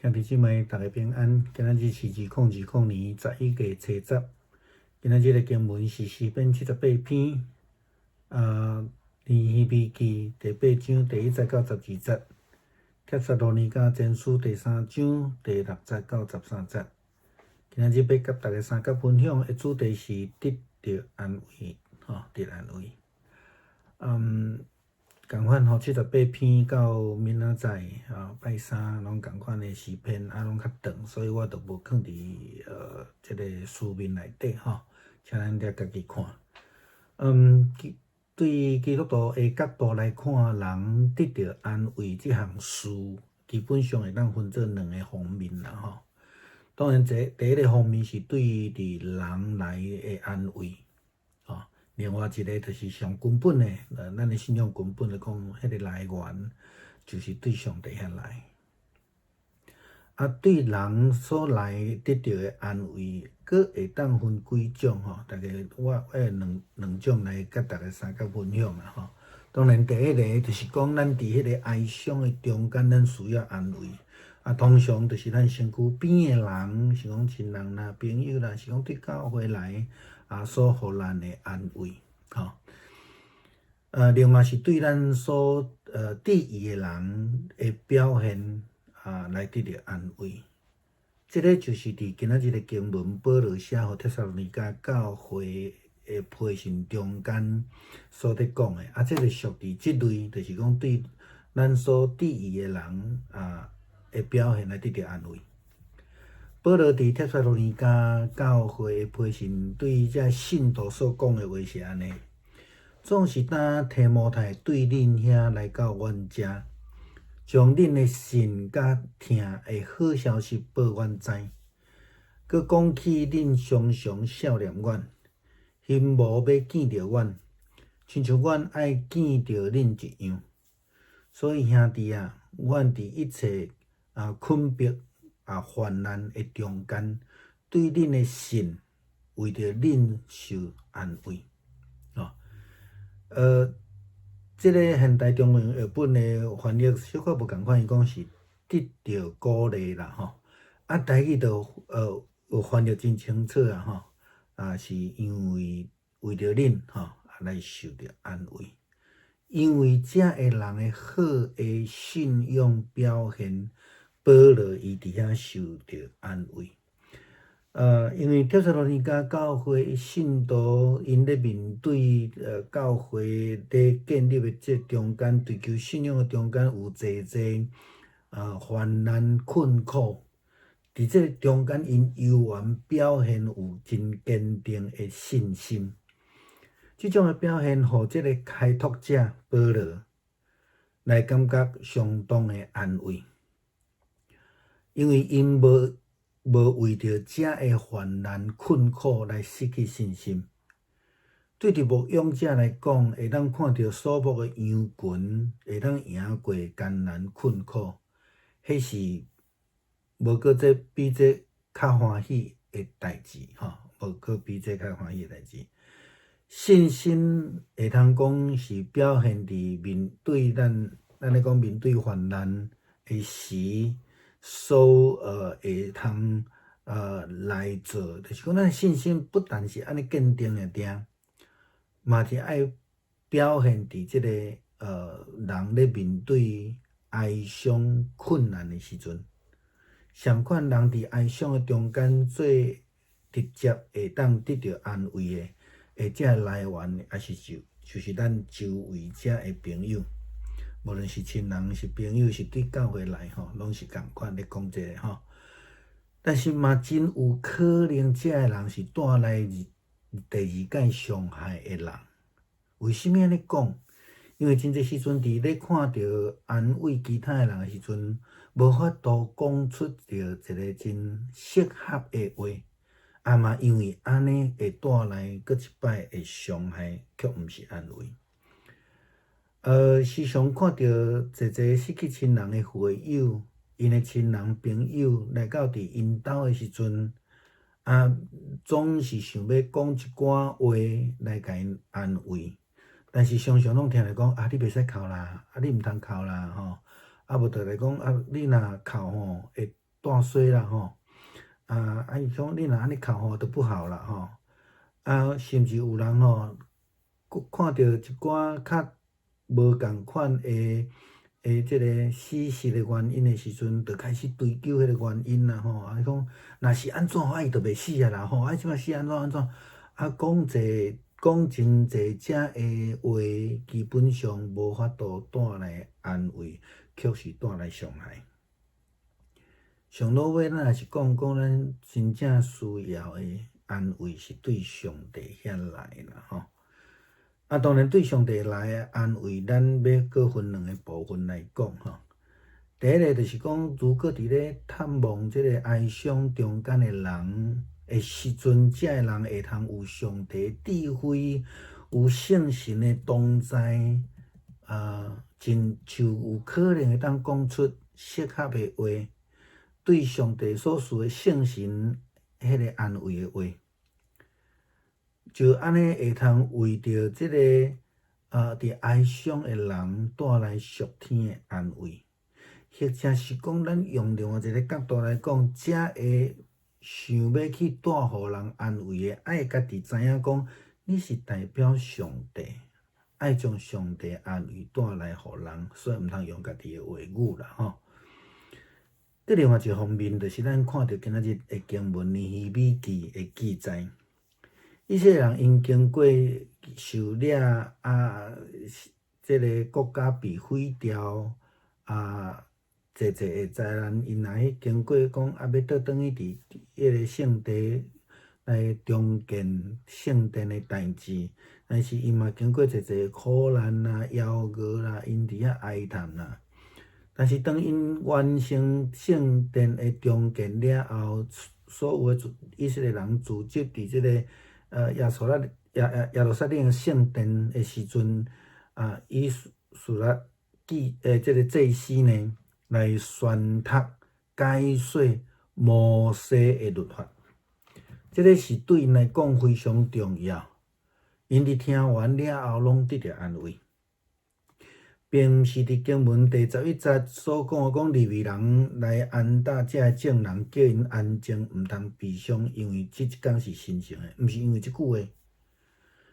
兄弟姊妹，逐家平安。今仔日是2020年11月初10。今仔日的經文是詩篇78篇，尼希米記第八章第一節到12節，帖撒羅尼迦前書第三章第六節到13節。今仔日欲佮大家相佮分享的主題是得著安慰，吼，得安慰。仝款吼，七十八篇到明仔載啊，拜三攏仝款的詩篇啊，攏較長，所以我就無囥佇這个書面內底吼，請咱著家己看。對基督徒的角度來看，人得著安慰這項事，基本上會當分做兩个方面啦吼。當然，這第一个方面是對佇人來的安慰。另外一个就是上根本的，咱的信仰根本來講，彼个來源就是對上帝遐來。啊，對人所來得著的安慰，閣會當分幾種吼。大家我愛兩種來佮大家相佮分享啦吼。當然，第一个就是講，咱佇彼个哀傷的中間，咱需要安慰。啊，通常就是咱身軀邊的人，是講親人啦、朋友啦，是講對教會來啊所予咱的安慰，吼。另外是對咱所致意的人的表現啊，來得著安慰。這个就是佇今仔日的經文，保羅寫予帖撒羅尼迦教會的批信中間所佇講的。啊，這个屬佇這類，就是講對咱所致意的人啊的表現來得著安慰。保羅佇帖撒羅尼迦教會的批信，對這信徒所講的話是按呢：總是當提摩太對恁遐來到阮遮，將恁的信佮疼的好消息報阮知，閣講起恁常常數念阮，欣慕欲見著阮，親像阮愛見著恁一樣。所以兄弟啊，阮佇一切困迫啊患難的中間，對恁的信，為著恁受安慰。哦，這个現代中文譯本的翻譯小可無仝款，伊講是得著鼓勵啦，吼。啊，台語就有翻譯真清楚啊，吼，啊是因為為著恁吼來受著安慰，因為遮个人的好的信仰表現，保羅伊佇遐受著安慰。因為帖撒羅尼迦教會信徒𪜶咧面對教會咧建立的這中間，追求信仰的中間有濟濟患難困苦，佇這中間𪜶猶原表現有真堅定的信心。這種的表現，予這个開拓者保羅來感覺相當的安慰，因為𪜶無為著遮个患難困苦來失去信心。對佇牧養者來講，會當看著所牧的羊群會當贏過艱難困苦，彼是無閣這比這較歡喜的代誌，吼，無閣比這較歡喜的代誌。信心會通講是表現佇面對咱咧講面對患難的時，所會通來做，就是講咱信心不但是按呢堅定爾爾，嘛是愛表現佇這个人咧面對哀傷困難的時陣。相款人佇哀傷的中間最直接會當得著安慰的，的這來源，也是就是咱周圍遮的朋友。無論是親人、是朋友、是對教會來吼，攏是仝款咧講這个吼。但是嘛，真有可能這个人是帶來第二擺傷害的人。為啥物按呢講？因為真濟時陣佇咧看著安慰其他的人的時陣，無法度講出著一个真適合的話，啊嘛因為按呢會帶來閣一擺的傷害，卻毋是安慰。時常看著濟濟失去親人的會友，𪜶的親人朋友來到佇𪜶兜的時陣，啊，總是想欲講一寡話來共𪜶安慰，但是常常攏聽著講啊，你袂使哭啦，啊，你毋通哭啦，吼，啊，無就來講啊，你若哭吼，會帶衰啦吼。啊啊！伊講你若按呢哭吼，就不好啦吼。啊，甚至有人吼，閣看著一寡較無仝款的的這个死實的原因的時陣，就開始追究彼个原因啦吼。啊，伊講若是按怎，啊伊就袂死啊啦吼。啊，這擺死按怎按怎？啊，講濟講真濟遮的話，基本上無法度帶來安慰，卻是帶來傷害。上落尾，咱若是講講咱真正需要的安慰，是對上帝遐來啦吼。啊，當然對上帝來的安慰，咱欲閣分兩个部分來講吼。第一个就是講，如果佇咧探望這个哀傷中間的人的時陣，這个人會通有上帝智慧、有聖神的同在，啊，真像有可能會當講出適合的話，對上帝所賜的聖神彼个安慰的話。就按呢會通為著這个佇哀傷的人帶來屬天的安慰，或者是講咱用另外一个角度來講，這个想欲去帶予人安慰的，愛家己知影講，你是代表上帝，愛將上帝安慰帶來予人，所以毋通用家己的話語啦吼。閣另外一方面，就是咱看著今仔日的經文尼希米記的記載。以色列人𪜶經過受掠啊，這个國家被毀掉啊，濟濟的災難，𪜶若去經過講啊，欲倒轉去佇彼個聖地來重建聖殿的代誌，但是𪜶嘛經過濟濟苦難啦、枵餓啦，𪜶佇遐哀嘆啦。但是當𪜶完成聖殿的重建了後，所有的以色列人聚集佇這个耶路撒冷聖殿的時陣，啊，以斯拉記這个祭司呢來宣讀解說摩西的律法，這个是對𪜶來講非常重要。𪜶佇聽完了後，攏得著安慰，並毋是佇經文第11節所講的講利未人來安搭這个眾人，叫𪜶安靜，毋通悲傷，因為這一工是神聖的，毋是因為這句話。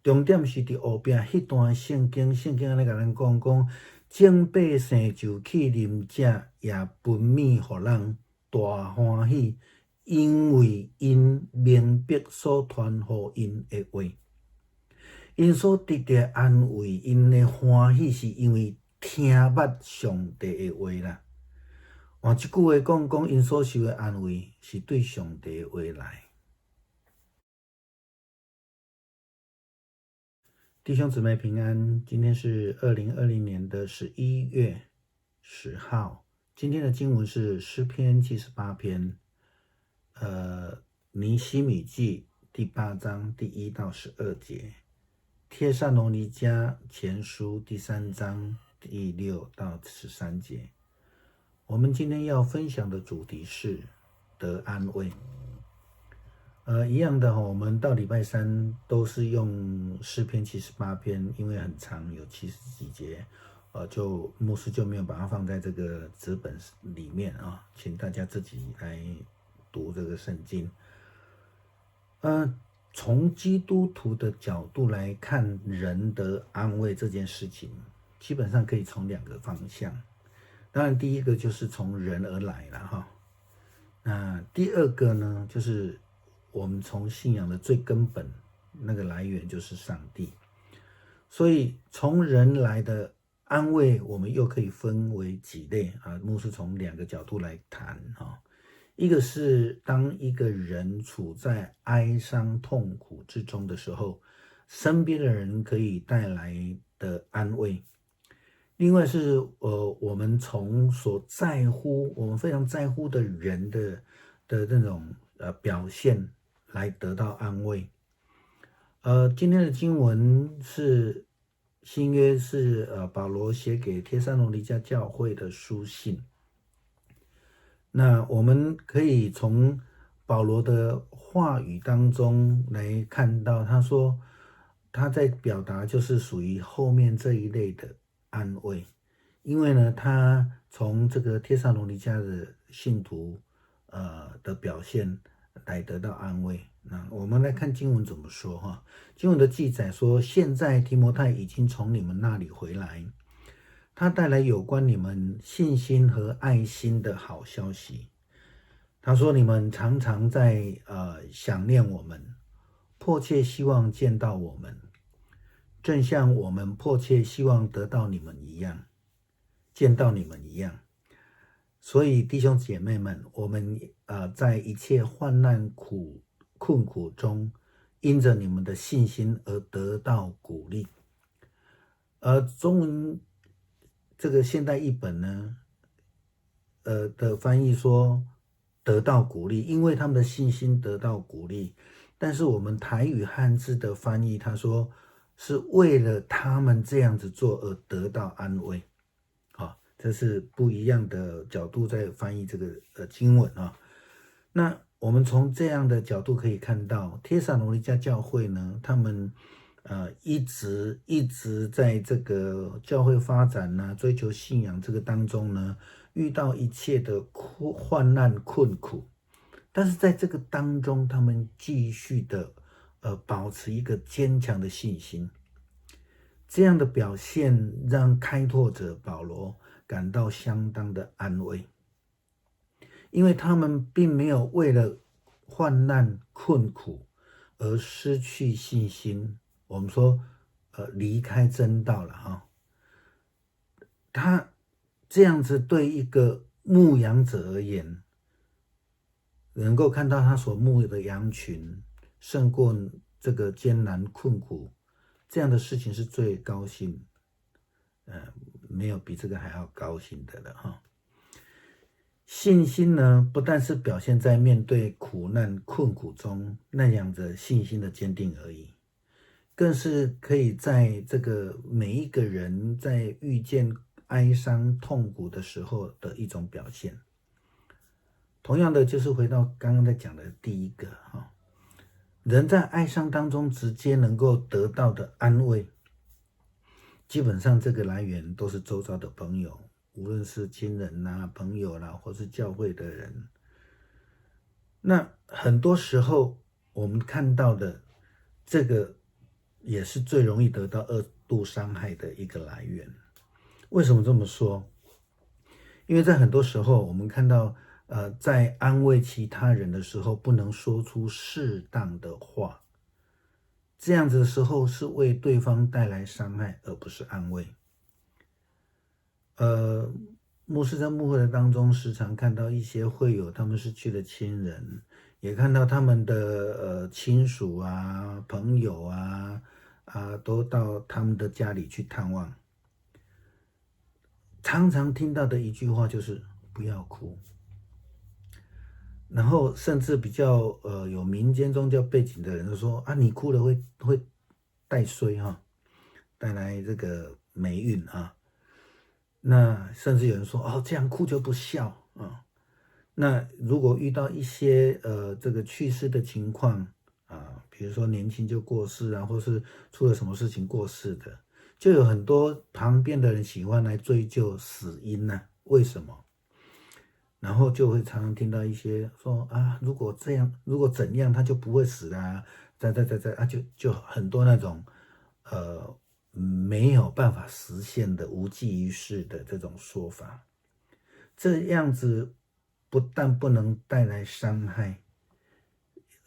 重點是佇後壁彼段聖經，聖經按呢共咱講講，眾百姓就去啉食，也分物予人，大歡喜，因為𪜶明白所傳予𪜶的話。𪜶所得著安慰，𪜶的歡喜，是因為聽捌上帝的話啦。換一句話講，講𪜶所受的安慰，是對上帝的話來。弟兄姊妹平安，今天是2020年的11月10號。今天的經文是詩篇78篇，尼希米記第八章第1到12節，帖撒羅尼迦前書第三章第6到13節。我們今天要分享的主題是得安慰。一樣的哈，我們到禮拜三都是用詩篇七十八篇，因為很長，有七十幾節，就牧師就沒有把它放在這個紙本裡面啊，請大家自己來讀這個聖經。從基督徒的角度來看，人得安慰這件事情，基本上可以從兩個方向。當然，第一個就是從人而來了哈。那第二個呢，就是我們從信仰的最根本那個來源就是上帝，所以從人來的安慰，我們又可以分為幾類啊？牧師從兩個角度來談哈。一個是當一個人處在哀傷痛苦之中的時候，身邊的人可以帶來的安慰；另外是我們從所在乎、我們非常在乎的人的那種表現來得到安慰。今天的經文是新約，是保羅寫給帖撒羅尼迦教會的書信。那我們可以從保羅的話語當中來看到，他說他在表達就是屬於後面這一類的安慰，因為呢，他從這個帖撒羅尼迦的信徒的表现來得到安慰。那我們來看經文怎麼說哈？經文的記載說，現在提摩太已經從你們那裡回來，他帶來有關你們信心和愛心的好消息。他說你們常常在想念我們，迫切希望見到我們，正像我們迫切希望得到你們一樣，見到你們一樣。所以弟兄姐妹們，我們在一切患難困苦中，因着你們的信心而得到鼓勵。而中文這個現代譯本呢，的翻譯說得到鼓勵，因為他們的信心得到鼓勵。但是我們台語漢字的翻譯，他說是為了他們這樣子做而得到安慰。啊，這是不一樣的角度在翻譯這個經文啊。那我們從這樣的角度可以看到，帖撒羅尼迦教會呢，他們一直一直在這個教會發展呢，追求信仰這個當中呢，遇到一切的患難困苦，但是在這個當中，他們繼續的保持一個堅強的信心，這樣的表現讓開拓者保羅感到相當的安慰。因為他們並沒有為了患難困苦而失去信心。我們說，離開真道了哈。他這樣子對一個牧羊者而言，能夠看到他所牧的羊群勝過這個艱難困苦，這樣的事情是最高興，沒有比這個還要高興的了哈。信心呢，不但是表現在面對苦難困苦中那樣的信心的堅定而已，更是可以在這個每一個人在遇見哀傷痛苦的時候的一種表現。同樣的，就是回到剛剛在講的第一個哈，人在哀傷當中直接能夠得到的安慰，基本上這個來源都是周遭的朋友。無論是親人啦、朋友啦，或是教會的人，那很多時候我們看到的這個，也是最容易得到二度傷害的一個來源。為什麼這麼說？因為在很多時候，我們看到，在安慰其他人的時候，不能說出適當的話，這樣子的時候是為對方帶來傷害，而不是安慰。牧師在牧會的當中，時常看到一些會友，他們失去了親人，也看到他們的親屬啊、朋友啊，都到他們的家裡去探望。常常聽到的一句話就是“不要哭”，然後甚至比較有民間宗教背景的人就說啊，你哭了會帶衰哈，帶來這個霉運啊。那甚至有人說哦，這樣哭就不孝啊。那如果遇到一些這個去世的情況啊，比如說年輕就過世啊，或是出了什麼事情過世的，就有很多旁邊的人喜歡來追究死因呢，為什麼？然後就會常常聽到一些說啊，如果這樣，如果怎樣，他就不會死啊，在在在在啊，就很多那種沒有辦法實現的無濟於事的這種說法，這樣子不但不能帶來傷害，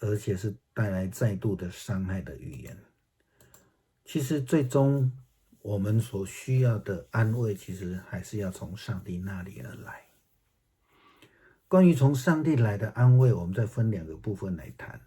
而且是帶來再度的傷害的語言。其實最終我們所需要的安慰，其實還是要從上帝那裡而來。關於從上帝來的安慰，我們再分兩個部分來談。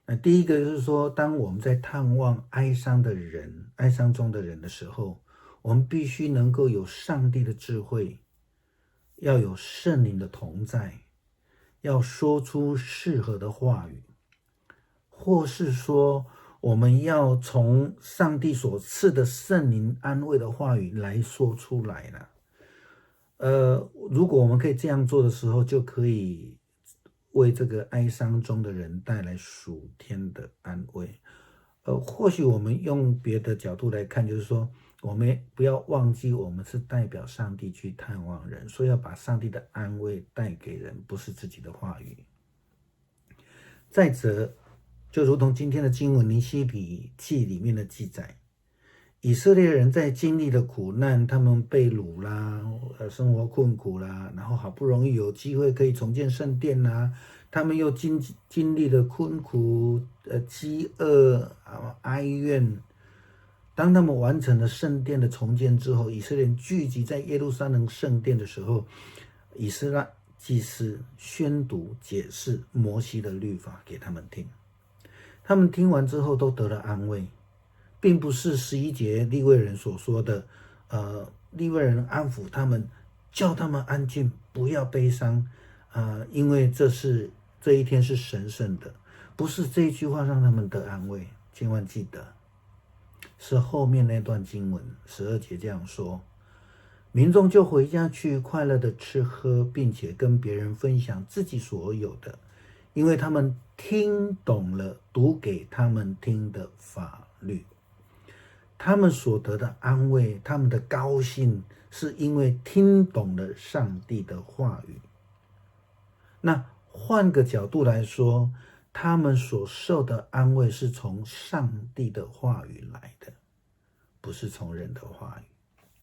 那第一個就是說，當我們在探望哀傷的人、哀傷中的人的時候，我們必須能夠有上帝的智慧，要有聖靈的同在，要說出適合的話語，或是說，我們要從上帝所賜的聖靈安慰的話語來說出來了。如果我們可以這樣做的時候，就可以為這個哀傷中的人帶來屬天的安慰。或許我們用別的角度來看，就是說，我們不要忘記，我們是代表上帝去探望人，所以要把上帝的安慰帶給人，不是自己的話語。再者，就如同今天的經文《尼希米記》裡面的記載，以色列人在經歷了苦難，他們被擄啦，生活困苦啦，然後好不容易有機會可以重建聖殿啦，他們又經歷了困苦、飢餓啊、哀怨。當他們完成了聖殿的重建之後，以色列人聚集在耶路撒冷聖殿的時候，以斯拉祭司宣讀解釋摩西的律法給他們聽，他們聽完之後都得了安慰，並不是11節利未人所說的，利未人安撫他們，叫他們安靜，不要悲傷，因為這一天是神聖的，不是這一句話讓他們得安慰，千萬記得，是後面那段經文12節這樣說。民眾就回家去，快樂的吃喝，並且跟別人分享自己所有的，因為他們聽懂了讀給他們聽的法律。他們所得的安慰，他們的高興，是因為聽懂了上帝的話語。那換個角度來說，他們所受的安慰是從上帝的話語來的，不是從人的話語。